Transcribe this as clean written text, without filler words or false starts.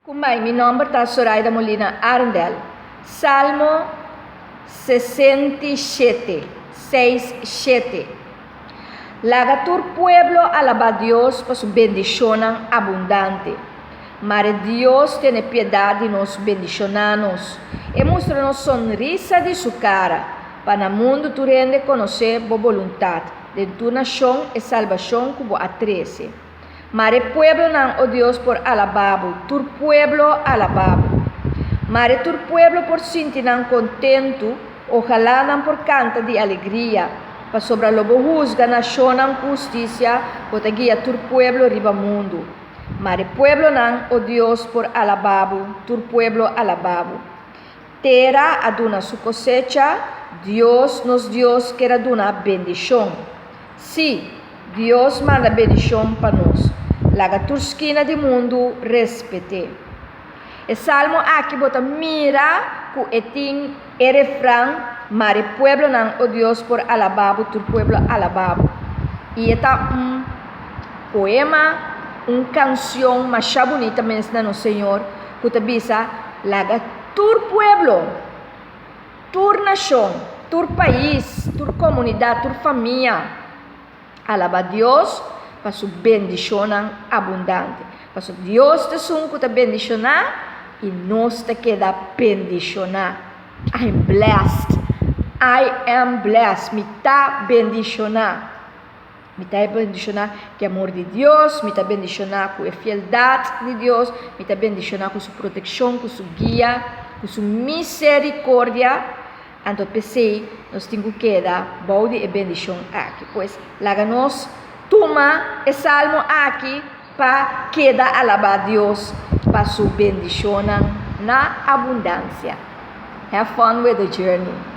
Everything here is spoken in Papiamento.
Kumbai, mi nòmber ta Soraida Molina Arendel. Salmo 67, 6, 7. Laga tur pueblo alabá Dios pa su bendishonnan abundante. Mare Dios tene piedat di nos, bendishoná nos. E mustra nos sonrisa di su kara, pa na mundu tur hende konosé bo boluntat, den tur nashon e salbashon ku bo a trese. Mare pueblonan, o Dios, por alabá bo, tur pueblo alabá bo. Mare tur pueblo por sinti nan kontentu, ohalá nan por kanta di alegria, pasobra lo bo husga nashonnan ku hustisia, bo ta guia tur pueblo riba mundu. Mare pueblonan, o Dios, por alabá bo, tur pueblo alabá bo. Tera a duna su kosecha, Dios, nos Dios, ker a duna bendishon. Sí, Dios manda bendishon pa nos. Laga tur skina di mundu respet'é. E salmo aki bo ta mira ku e tin e refran, Mare pueblonan, o Dios, por alabá bo, tur pueblo alabá bo. I e ta un poema, un kansion masha bunita mes na nos Señor, ku ta bisa, Laga tur pueblo, tur nashon, tur pais, tur komunidat, tur famia alabá Dios pa su bendishonnan abundante. Pasobra Dios ta esun ku ta bendishoná i nos ta keda bendishoná. I'm blessed. I am blessed. Mi ta bendishoná. Mi ta bendishoná ku e amor di Dios, mi ta bendishoná ku e fieldat di Dios, mi ta bendishoná ku su protekshon, ku su guia, ku su miserikordia. Anto p'esei nos tin ku keda bou di e bendishon aki. Pues, laga nos tuma e salmo aki pa keda alabá Dios pa su bendishonnan na abundansia. Have fun with the journey!